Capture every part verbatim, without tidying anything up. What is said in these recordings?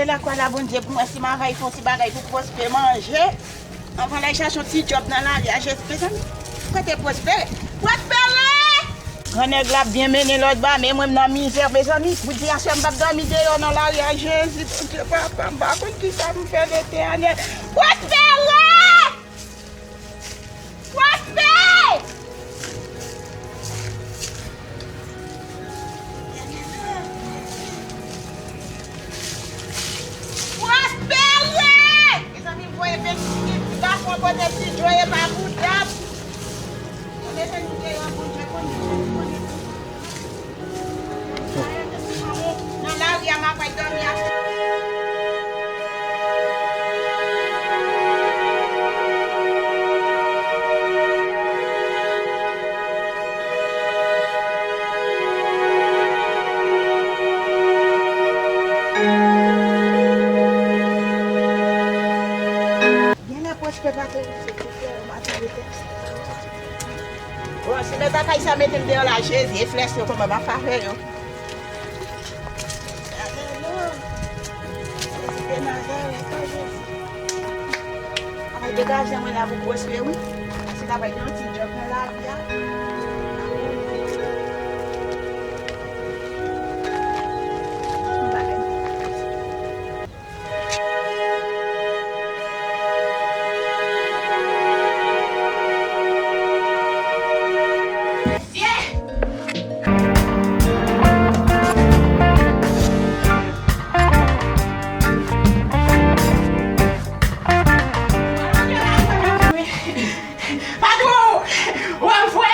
Lakwa la, Bondye, pou mwen, si m ava fè yon ti bagay pou Pwospe manje. Anvan l al chache yon ti djòb nan lari a, Jezi, mezanmi. Kote Pwospe? Pwospere! Grannèg la ap byen mennen lòt bò, men mwen, m nan mizè, mezanmi. Pou di aswè, m p ap dòmi deyò nan lari a, Jezi, Bondye, papa, m pa konn kisa m fè, Letènèl. Pwospere! Pwospere! Pwospere! Mezanmi, m voye peti gason pote ti djo e pa bouda. Mwen mete nou deyò, Bondye konnen, Jezi konnen. Nan lari a, m ap al dòmi a. Genlè Pwospe pa te rive, se ti frè yo pa te rive. Bon, si mèt akay sa mete m deyò la, Jezi, e flè yo kòman m ap fè avè yo? Jezi de Nazarèt, o Jezi. Ay, degaje mwen la pou Pwospe, wi. Si ta bay yon ti djòb nan lari a. Patwon, w ap fwe?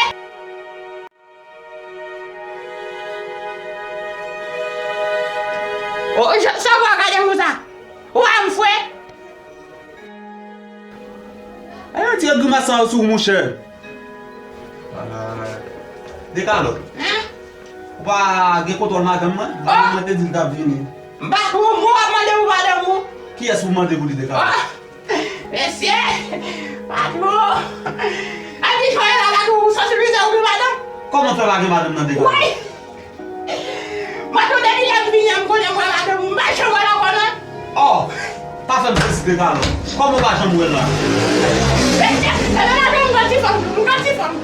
O, sa w ap gade konsa? Ou pa m fwe? Ay, retire grimas sa sou ou, monchè. Ah, Dekalòt. Hein? Ou pa gen kontwòl madanm mwen? Madanm mwen te di l t ap vini. M pa, ou, ou ap mande pou madanm ou? Kiyès ou mande pou li, Dekalòt? Mesye! Patwon! Epi fè la, la, ou sansibilize ou gen madanm? Kòman fè pa gen madanm nan, Dekalòt? Wi! Patwon, depi lè m vini an, m konnen mwen madanm ou, m pa janm wè l ankò, non. Oh! Pa fè m sezi, Dekalòt. Kòman ou pa janm wè l la? Mesye! Epi madanm, m gon ti fanm, m gon ti fanm.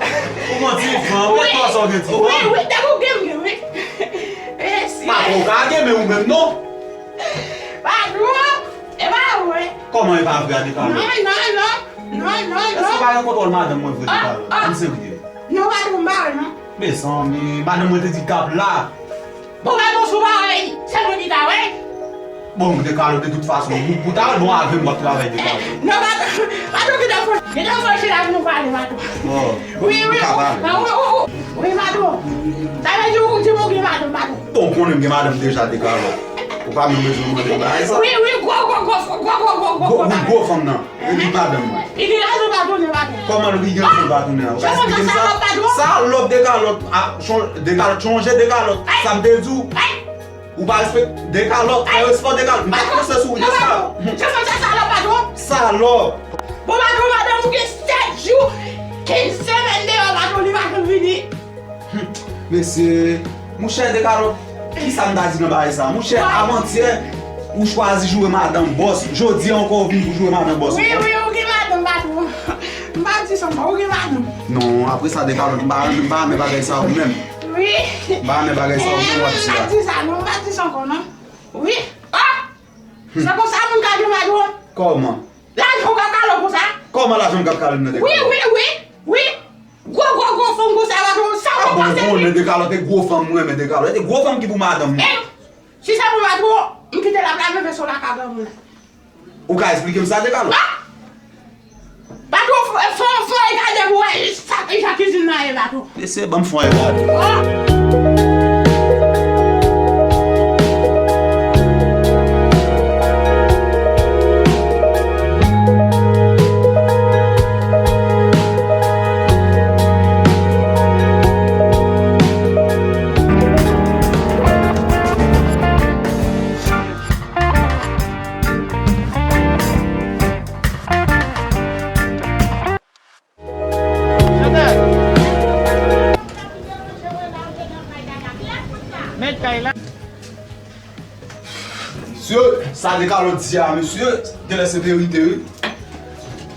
Ou gon ti fanm? Wi. Ou gen twa sa ou gen ti fanm? Wi, wi, depi ou gen, m gen, wi. Mesye! Patwon, ou ka gen men ou menm, non? Patwon! E pa vre. Kòman e pa vre, Dekalòt? Non, non, non. Non, non, non. Èske ou pa gen kontwòl madanm mwen vre, Dekalòt? Ann serye. Non, patwon, m pa wè, non. Mezanmi, madanm mwen te di l t ap la. Bon, patwon, si w pa wè, se mwen ki ta wè. Bon, Dekalòt, de tout fason, ou, ou ta wè, bon, avè m w ap travay, Dekalòt. Non, patwon, patwon, gentan fò, gentan fò chita pou nou pale, patwon. Bon, wi, wi, wi, wi, wi, patwon. Sa vle di ou di m ou gen madanm, patwon. Bon, ou konnen m gen madanm deja, Dekalòt. Ou pa menm bezwen mande m bagay sa. Wi, wi, gwo, gwo, gwo, gwo, gwo, gwo, gwo, gwo, gwo, gwo fanm nan. Epi madanm mwen. Li gen rezon pa tounen, patwon. Kòman li gen rezon pa tounen an? Ou ka esplike m sa? Salòp, Dekalòt, a, chon-, Dekalòt, chonje Dekalòt. Sa m te di w? Ou pa respekte Dekalòt, fè respè Dekalòt. M pa panse sou ou de sa. Salòp, patwon. Salòp. Bon, patwon, madanm ou gen sèt jou, kenz semèn deyò, patwon, li pa janm vini. Hum, mesye, mouchè Dekalòt, kisa m ta di nan bagay sa? Mouchè, avantyè, ou chwazi joure madanm bòs. Jodi a ankò, ou vin pou joure madanm bòs. Wi, wi, ou gen madanm, patwon. M pa di sa ankò, ou gen madanm. Non, apre sa, Dekalòt, m pa, m pa renmen bagay sa ou menm. Wi. M pa renmen bagay sa ou menm w ap di a. M pa di sa, non, m pa di sa ankò, non. Wi. Ah! Se konsa moun ka gen madanm? Kòman? Lajan w ka kale konsa? Kòman lajan m ka kale nan Dekalòt? Wi, wi, wi, wi. Gwo, gwo, gwo fanm konsa, patwon, sa w ap panse, wi. Ou konnen Dekalòt, e gwo fanm mwen renmen Dekalòt. E gwo fanm ki pou madanm mwen. E, si se pou patwon, m kite l ap lave veso lakay granmoun. Ou ka esplike m sa, Dekalòt? Ah! Patwon, fò, fò, fò, gade pou wè sa, jan kizin nan ye, patwon. Mesye, ban m fon e gade. Oh! Chantal. Mèt kay la. Mesye, sa Dekalòt di a, mesye, genlè se verite, wi.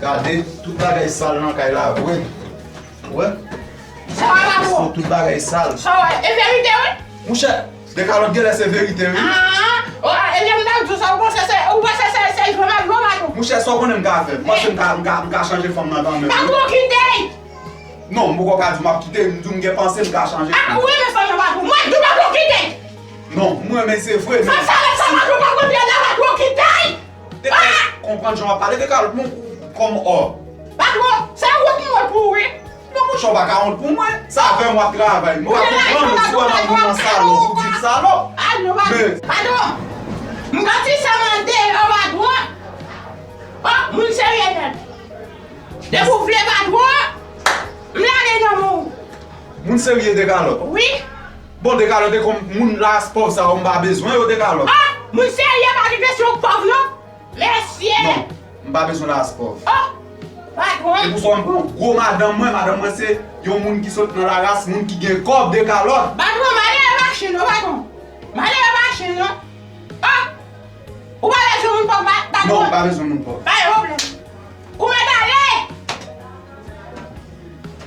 Gade, tout bagay sal nan kay la, vre. Wè? Sa w ap fè? Tout bagay sal. Sa w ap, e verite, wi? Monchè, Dekalòt genlè se verite, wi. Ah, oh, e lè m t ap di w sa, ou panse se, ou panse se, se jwe m ap jwe w, patwon? Monchè, sa w konnen m ka fè? Ou panse m ka, m ka, m ka chanje fanm nan kanmenm, wi? Patwon, kite l! Non, m poko ka di w m ap kite l, m di w m gen panse m ka chanje fanm. Ah, ou renmen fanm nan, patwon? Mwen, di w patwon, kite l! Non, m renmen l, se vre, men fanm sa, sa, patwon, pa konn pyè la, patwon, kite l! Dekalòt, konprann jan w ap pale, Dekalòt, men w kòm òm. Patwon, se wont m wont pou ou, wi. Non, monchè, w pa ka wont pou mwen. Sa fè mwa ap travay. Mwen pa konprann ou, si w wè m ap moun nan salòp, ou di m salòp. Ah, non, patwon. Men patwon, m santi sa m andeyò, patwon. Oh, moun serye nèt. Depi w vle, patwon, m lage nan men w. Moun serye, Dekalòt. Wi. Bon, Dekalòt, e kòm moun ras pòv sa yo, m pa bezwen yo, Dekalòt. Ah, moun serye, pa gen kesyon pòv, non. Mesye! Non, m pa bezwen laras pòv. Oh! Patwon! E pou sa w m pran gwo madanm mwen, madanm mwen se yon moun ki sot nan laras moun ki gen kòb, Dekalòt. Patwon, malere pa chen non, patwon. Malere pa chen non. Oh! Ou pa bezwen moun pòv, pa, patwon? Non, m pa bezwen moun pòv. Pa gen pwoblèm. Ou mèt ale!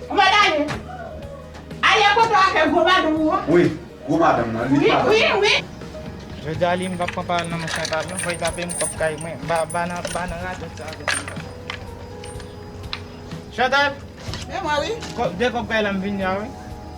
Ou mèt ale! Ale kote w ak gwo madanm ou an. Wi. Gwo madanm nan, li pa la. Wi, wi. Jodi a li, m p ap pran pawòl nan men Chantal non, fò l tape m kòb kay mwen. M pa, m pa nan, m pa nan radòt sa avèk li. Chantal! Men mwen wi. Kò-, de kòb kay la m vin la wi.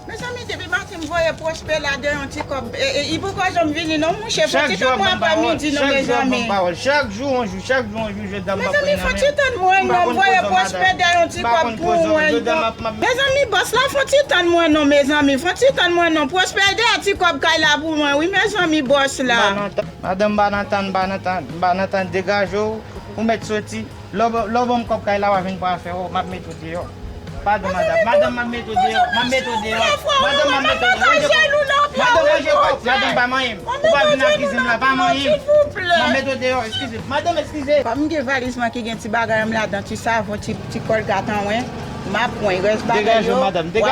Mezanmi, depi maten m voye Pwospe la de yon ti kòb, e, e, li poko janm vini non, monchè, fò ti tann mwen aprè midi non, mezanmi. Chak jou yon jou, chak jou yon jou, jodi a m p ap pran nan men. Mezanmi, fò ti tann mwen non, m voye Pwospe de yon ti kòb pou mwen non. Mezanmi, bòs la, fò ti tann mwen non, mezanmi, fò ti tann mwen non. Pwospe de ti kòb kay la pou mwen, wi, mezanmi, bòs la. Madanm, m pa nan tan, m pa nan tan, m pa nan tan, degaje w, ou mèt soti. Lè w, lè w ban m kòb kay la, w a vin pran afè w, m ap mete w deyò. Padon, madanm. Madanm, m ap mete w deyò. M ap mete w deyò. Madanm, m ap mete w deyò. Madanm, manje kòb. Madanm, pa manyen m. Ou pa vin akize m la, pa manyen m. M ap mete w deyò, eskize m. Madanm, eskize. Kòm m gen valiz mwen ki gen ti bagay m ladan, ti savon, ti, ti kòlgat an wen, m ap pran rès bagay yo, w a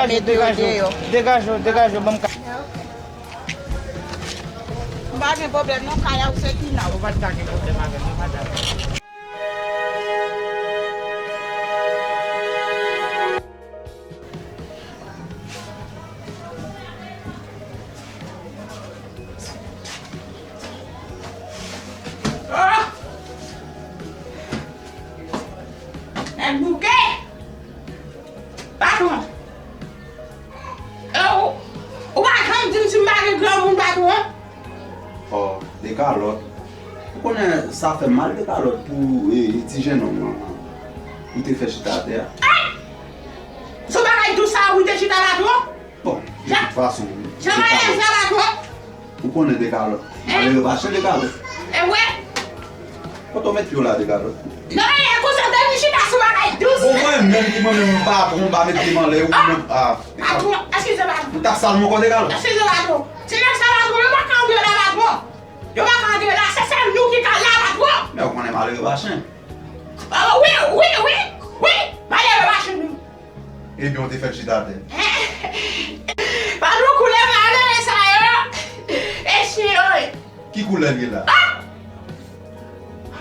mete yo deyò. Degaje w, degaje w, degaje w, ban m ka. M pa gen pwoblèm non, kay a ou se Tina. Ou pa t ka gen pwoblèm avè m non, madanm. Ah! Nèg bouke! Patwon! E ou, ou pa janm di m si m pa gen granmoun, patwon? Oh, Dekalòt. Ou konnen sa fè m mal, Dekalòt, pou, e, e, ti jennonm lan ou te fè chita atè a. Ay! Se yon bagay dous sa ou te chita la twòp? Bon, de tout fason, jan malèz la pa twòp. Ou konnen Dekalòt. Malere pa chen, Dekalòt. E wè. Kote w met pye w la, Dekalòt? Non, e konsa, depi chita sou bagay dous. Bon, mwen menm ki mwen menm patwon, m pa met pye m anlè ou menm. Ah, Dekalòt. Patwon, eskize patwon. Ou t ap sal mon kò, Dekalòt. Eskize patwon. Ti nèg sa patwon, yo pa ka antre la patwon. Yo pa ka antre la, se sèl nou ki ka la patwon. Men ou konnen malere pa chen. Ah, wi, wi, wi, wi, malere pa chen wi. Ebyen, ou te fè l chita atè. Patwon, koulè malere sa yo, e chen yo ye. Ki koulè l ye la? Ah!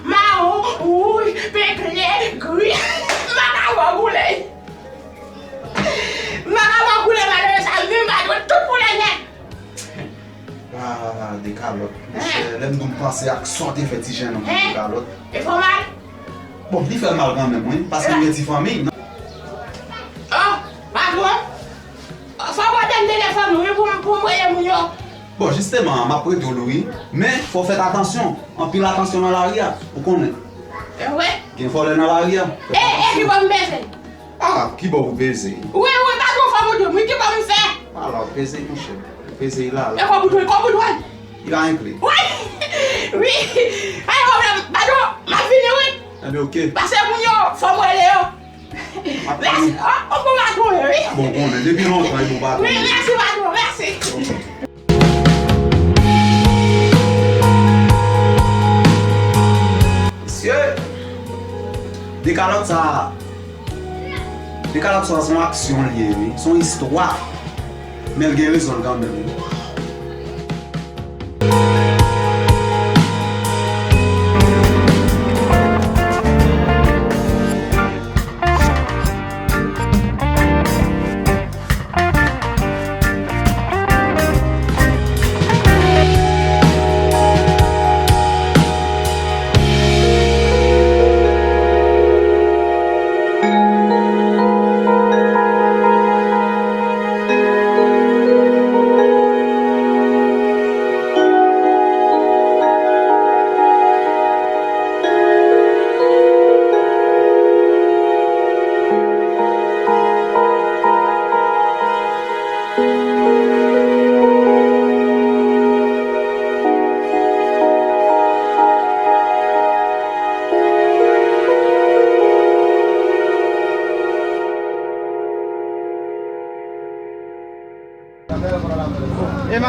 Mawon, wouj, pen klè, gri. M pa ka wè koulè. M pa ka wè koulè malere sa yo, menm patwon, tout koulè nèt. Ah, Dekalòt. Monchè, lè m di w m panse ak sa w te fè ti jennonm, Dekalòt. E fè w mal? Bon, li fè m mal kanmenm, wi, paske m gen ti fanmi. Oh, patwon. Fò w ap tann telefòn ou, wi, pou m, pou m rele moun yo. Bon, jisteman, m ap rete w, wi. Men, fò w fè atansyon. Anpil atansyon nan lari a, ou konnen. E vre? Gen vòlè nan lari a. E, e ki bò m peze? Ah, ki bò pou peze? Wi, wi, patwon, fò m di w, wi, ki bò m fè? Ala, peze, monchè. Peze, la, la. E kòb ou dwe, kòb ou dwe. Il a un clé. Wi! Wi! Pa gen pwoblèm, patwon, m ap vini, wi. Enben, oke. Pase moun yo, fò m rele yo. Mèsi. Oh, oh, bon patwon, wi. Bon, konnen, depi lontan, e bon patwon. Wi, mèsi, patwon, mèsi. Mesye, Dekalòt sa, Dekalòt sa, se yon aksyon l ye, wi. Se yon istwa. Men l gen rezon l kanmenm, wi.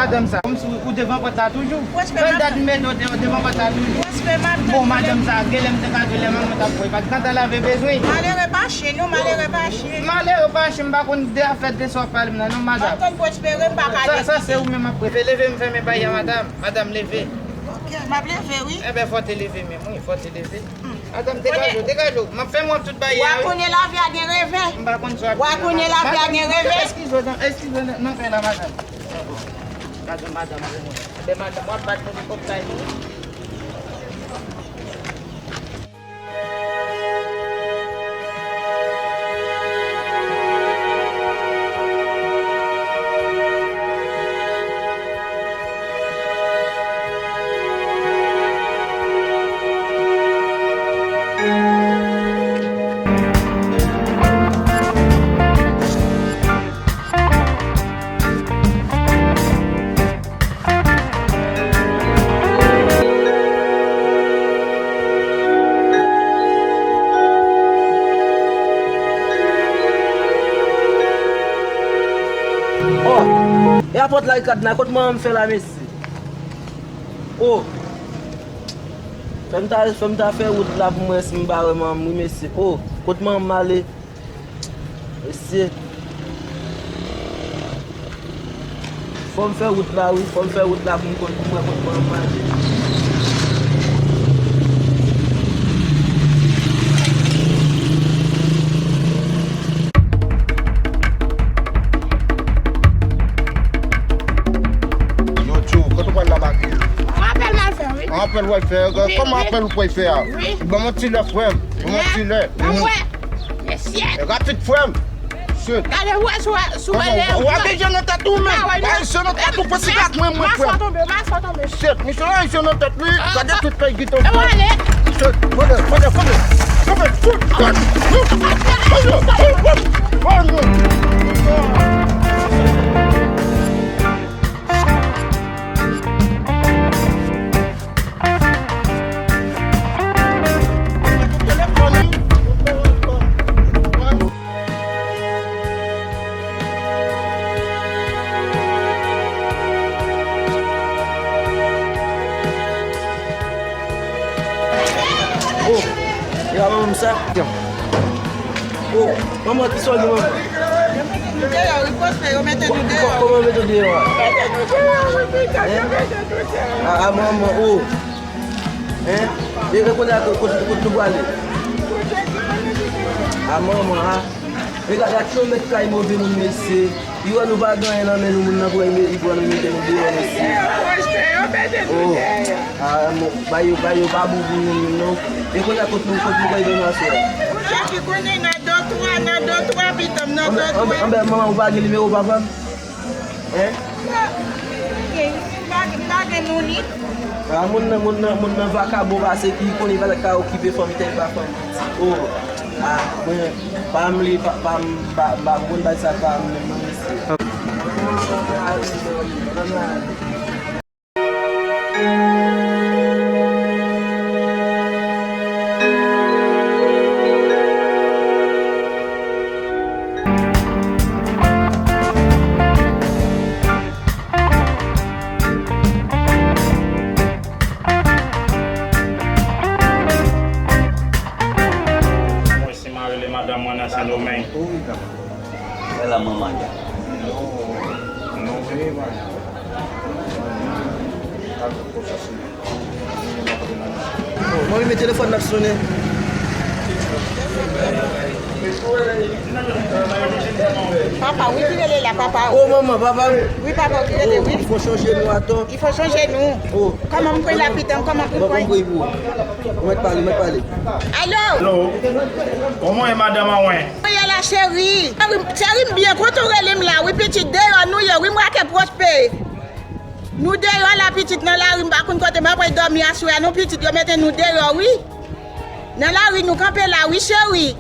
Madanm sa, kòmsi ou devan pòt la toujou. Fè dat m mete w devan pòt la toujou. Bon, madanm sa, genlè m te ka di w lè manman t ap voye. Kanta lave bezwen. Malere pa chen non, malere pa chen. Malere pa chen, m pa konn de afè de sa w ap pale m nan non, madanm. Sa, sa se ou menm ap prefe. Leve m fèmen bagay a, madanm. Madanm, leve. Ok, m ap leve, wi. Enben, fò w te leve menm, wi, fò w te leve. Madanm, degaje w, degaje w. M ap fèmen w tout bagay a, wi. Wa konnen lavi a gen revè. M pa konn sa w ap di. Wa konnen lavi a gen revè. Eskize w, eskize w nan kay la, madanm. Gade madanm pou mwen. Enben, madanm, w ap bat moun kòb kay nou. Oh, e a pòt la, e kadna, kot manman m fè la, mesye? Oh, fè m ta, fè m ta fè wout la pou mwen si m pa wè manman m, wi, mesye. Oh, kot manman m ale? Mesye. Fò m fè wout la, wi. Fò m fè wout la pou m konn, pou m wè kot manman m ale. Yo, Tjou, kote w pral la, Magi? Yon apèl m al fè, wi. Yon apèl w al fè? Wi, kòman wi. Apèl ou pral fè a? Wi. Ban m yon ti lè, frè m. Ban m yon ti lè. Ban m wè. Mesye. E rapid, frè m. Shit. Gade, ou wè, sou, sou kòman, ou, ou ap bezwen nan tèt ou, menm. Pa wè, non. Bezwen nan tèt ou, pran sigat mwen, mwen, frè m. Mas la tonbe, mas la tonbe. Shit, misye la, misye nan tèt li. Ah, gade tout peyi ki tonbe. E mwen ale. Shit, fòde, fòde, fòde. Fòde, fout, gad. Fòde, fòde, fòde. Oh, e a manman m sa? Oh, manman, ki sa w gen, manman? Nou deyò, riposte, yo mete nou deyò. Kò-, kòman yo mete w deyò a? Yo mete nou deyò, wi, piga, yo mete nou deyò. A, a, manman, oh. Hein? E, e kounye a, kote, kote, kote nou prale? A, manman, a. E gad, gad yon mèt kay move moun, mesye. Li wè nou pa gen anyen nan men nou, moun nan pran, li pran nou, mete nou deyò, mesye. Yo mete nou deyò. Oh. A, non, ba yo, ba yo pa bon pou nou, non. E kounye a, kote nou, kote nou prale demen aswè a? Ou chak ki konnen nan dotwa, nan dotwa, pitit mwen, nan dotwa. Anben, anben, manman, ou pa gen nimewo papa m? Hein? Non, m pa gen, m pa gen, m pa gen moun li. A, moun nan, moun nan, moun nan vakabon pase ki konnen pa ka okipe fanm tèl pa fanm. Oh, a, mwen, pa m li, pa, pa m, pa, pa m konn bay sa pa m menm non, mesye. Mwen si m a rele madanm mwen nan Sendomeng. Ou wi, papa. Fè la manman dja. Non, non, vini, man. Mwen rime telefòn nan sonnen. Papa, wi, ki rele la, papa. Oh, manman, papa. Wi, papa, ki rele, wi. Fò chanje nou atò. Fò chanje nou. Oh. Kòman m pran la pitit, kòman m pran? Bon, bon, bon, bon. Ou mèt pale, ou mèt pale. Alo? Alo? Kòman w ye, madanm an wen? Mwen ye la, cheri. Cheri, cheri, m byen kontan w rele m la. Wi, pitit, deyò nou ye. Wi, m rake pwospe. Nou deyò la, pitit, nan lari, m pa konn kote m ap al dòmi aswè a non, pitit, yo mete nou deyò, wi. Nan lari nou kanpe la, wi, cheri.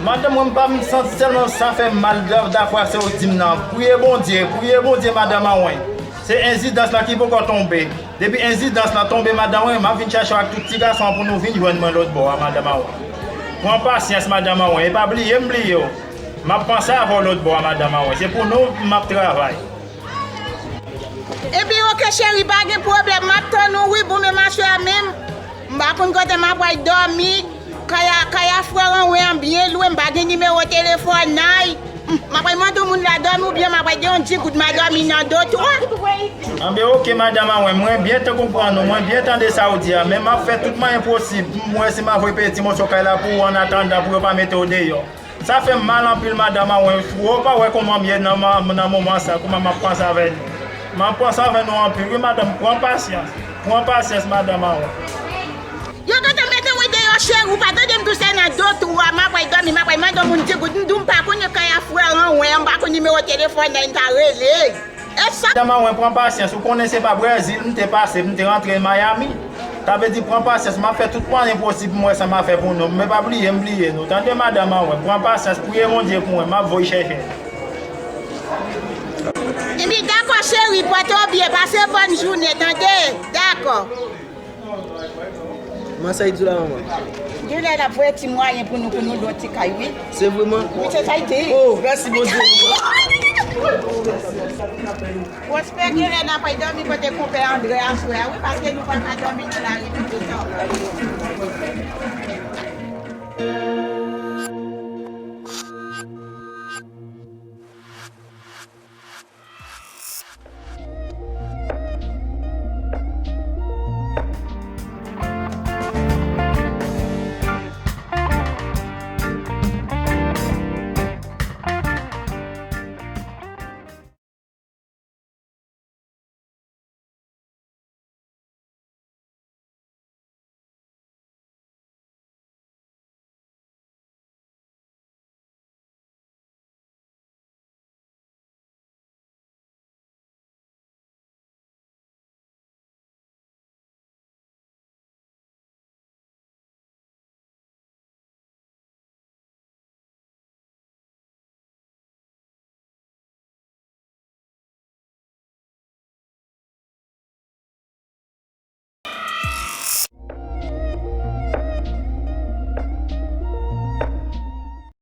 Madanm mwen, m pa m santi sèlman sa fè m mal, da-, dafwa se w di m nan. Priye Bondye, priye Bondye, madanm an wen. Se ensidans lan ki poko tonbe. Depi ensidans lan tonbe, madanm wen, m ap vin chache w ak tout ti gason an pou nou vin jwenn mwen lòt bò a, madanm an wen. Pran pasyans, madanm an wen, e pa bliye m bliye w. M ap panse avè w lòt bò a, madanm an wen. Se pou nou m ap travay. Epi oke cheri, pa gen pwoblèm, m ap tann ou wi, bon, men machè a menm, m pa konn kote m ap pral dòmi. Kay a, kay a frè Ranwen an byen lwen, m pa gen nimewo telefòn ay. M ap pral mande yon moun la dòmi oubyen m ap pral gen yon digout m a dòmi nan dotwa. Anben oke madanm Ranwen, mwen byen te konprann ou, mwen byen tande sa ou di a, men m ap fè tout mwayen posib pou m wè si m ap voye peye ti moso kay la pou ou annatandan pou yo pa mete w deyò. Sa fè m mal anpil madanm Ranwen, ou pa wè kòman m ye nan, nan moman sa, kòman m ap panse avè nou. M ap panse avè nou anpil wi madanm, pran pasyans, pran pasyans madanm Ranwen. Yo gentan mete mwen deyò cheri, ou pa tande m tou se nan dotwa m ap pral dòmi, m ap pral mande yon moun digout, m di w m pa konnen kay a frè Ranwen an, m pa konn nimewo telefòn nan, m ta rele. E sa. Madanm Ranwen pran pasyans, ou konnen se pa Brezil m te pase, m te rantre Miami. Sa vle di pran pasyans, m ap fè tout mwayen posib pou m wè sa m ap fè pou nou, men pa bliye m bliye nou, tande madanm Ranwen, pran pasyans, priye Bondye pou mwen, m ap voye chèche. Epi dakò cheri, pòte w byen, pase bòn jounen, tande? Dakò. Kòman sa y di w la manman? Genlè l ap voye ti mwayen pou nou, pou nou lwe ti kay wi. Se vre man? Wi, se sa y di. Oh, mèsi Bondye. Pwospè genlè n ap al dòmi kote konpè Andre aswè a wi, paske nou pa ka dòmi nan lari toutan.